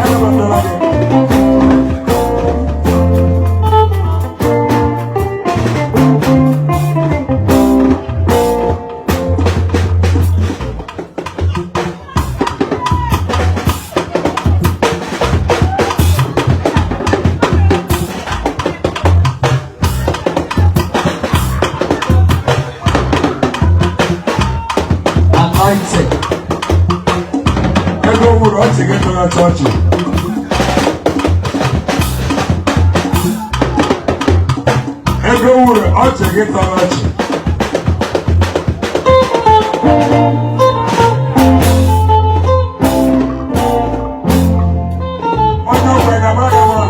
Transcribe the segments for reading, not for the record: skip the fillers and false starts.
Anabatara gị. Anointing. Ego nwụrụ ọchị gị tọrọ chọọchị. Ego nwụrụ ọchị gị tọrọ ọchị. Onye ogbe na-amara gị amara.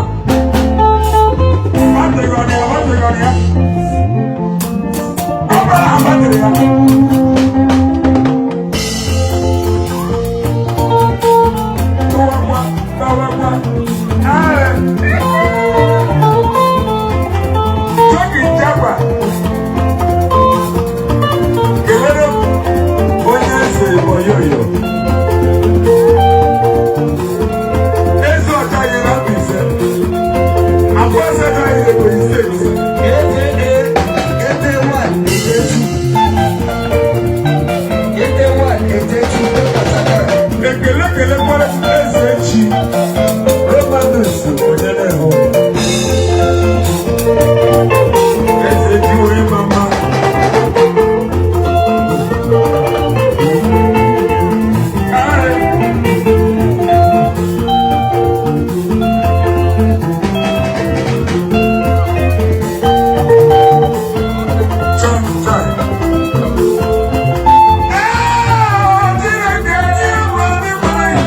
Batịrị ọ dị ya, batịrị ọ dị ya. Ọ bụrụ na batịrị ya. Tọwakwa, tọwakwa. Ee. Jogi Jagwa. Kelere m onye eze oyoyo. Eze ọcha yi na Mbaise. Abụọ asatọ yi Ebonyi Steeti. AKA 81 Ejetu. 81 Ejetu. Ekele kelekwara eze echi. Romanus Onyeneho. Eze echi onye mama. Ee. Chai, chai. Ee, Chineke, anyị bụ ndị nwanyị.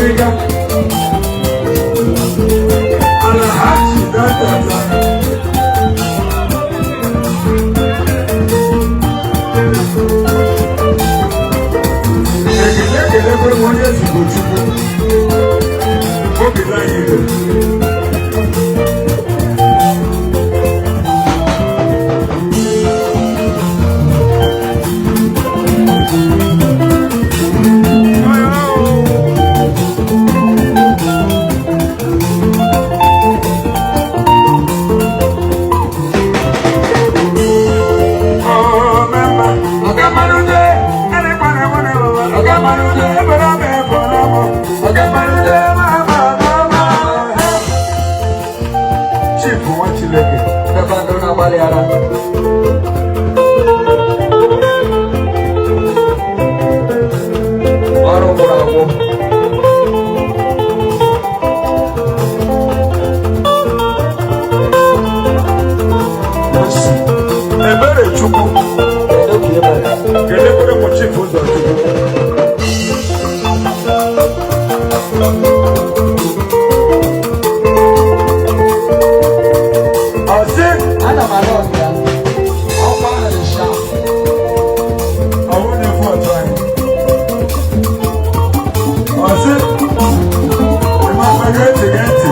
mmega. Alhaji Dantata. Ekele ekelekwe m onye zigbo Chukwu. Obi anyị ire. Chief nwa Chineke. Ebe ndụ na-agbalị ara. Ọrụ gwụrụ agwụ. Osi, Ebere Chukwu. kedu ka ị mere? Kelekwere m Chief Ụzọchukwu. Ọsị Ana m ala ọbịa. Ọkwa ahụ dị sharp. ọwụ na-efu ọtụ anyị. Ọsị ịma gee ntị gee ntị.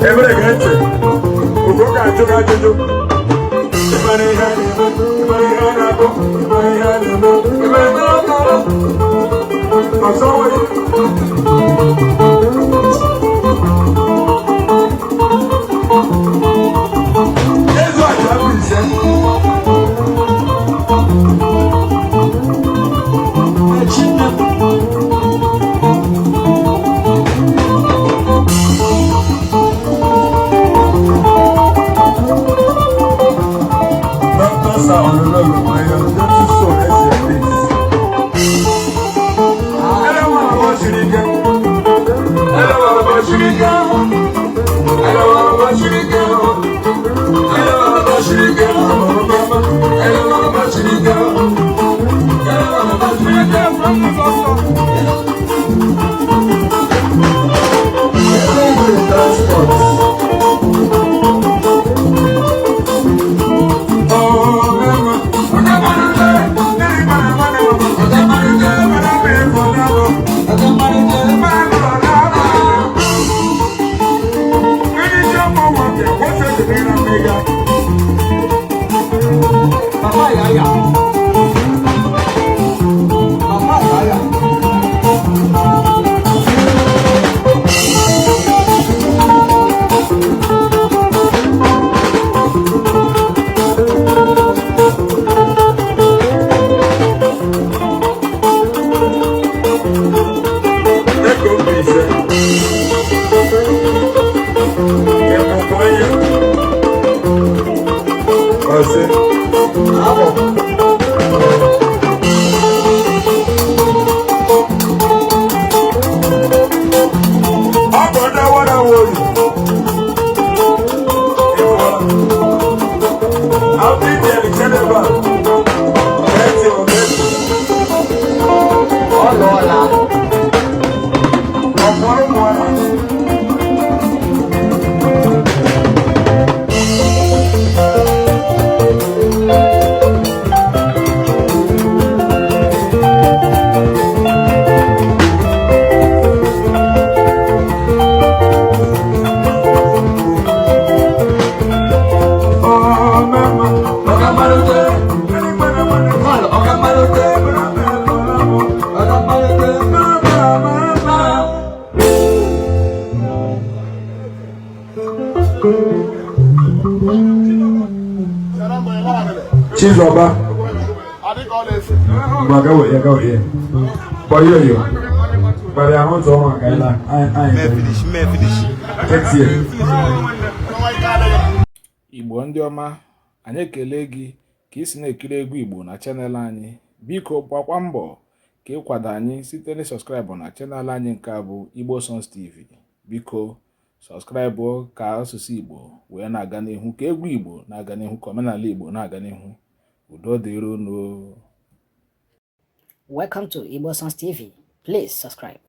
Ebere gee ntị. Ugo ga-ajụ gị ajụjụ. Ịmara ihe a na-eme, ịmara ihe a na-akpọ, ịmara ihe a na-eme, ịmara ihe a na-akpọ. Ọsọ nwere. Ezu aja bụ ise. Chinne m. Dr. Sir Olololu Mayo, Jesu so rest in peace. Ẹlẹ́wọ̀n àwọn ṣìrì gẹ́. Ẹlẹ́wọ̀n àwọn ṣìrì gẹ́. Ẹlẹ́wọ̀n àwọn ṣìrì gẹ́. Ẹlẹ́wọ̀n àwọn ṣìrì gẹ́. Ẹlẹ́wọ̀n àwọn ṣìrì gẹ́. Ẹlẹ́wọ̀n àwọn ṣìrì gẹ́. Every transport. Papa Yaya. Papa Yaya. Ọsẹ. Abọ. Ọkọ̀ náwó náà wò yìí. Àwọn ìdí ẹ̀lìkẹ́lẹ́bà. Ẹ̀ẹ́tì ọ̀gẹ́tì. Ọ lọọla. Ọ̀pọ̀ ụmụ anyị. Mal, ọka mmalite. Ọka mmalite. Chizoba. Ngwa gawo ya gawo ya. Boyo yo. Bari ahụ tọ ọnwa ka ịla. Anyị finish, me finish. Ketie. Igbo ndị ọma, anyị ekele gị ka ị si na-ekiri egwu Igbo na channel anyị. Biko gbakwa mbọ ka ịkwado anyị site na sọskraịbụ na channel anyị nke a bụ Igbo Songs TV. Biko sọskraịbụ ka asụsụ Igbo wee na-aga n'ihu, ka egwu Igbo na-aga n'ihu, ka omenala Igbo na-aga n'ihu. Udo dịrị unu. Welcome to Igbo Songs TV. Please subscribe.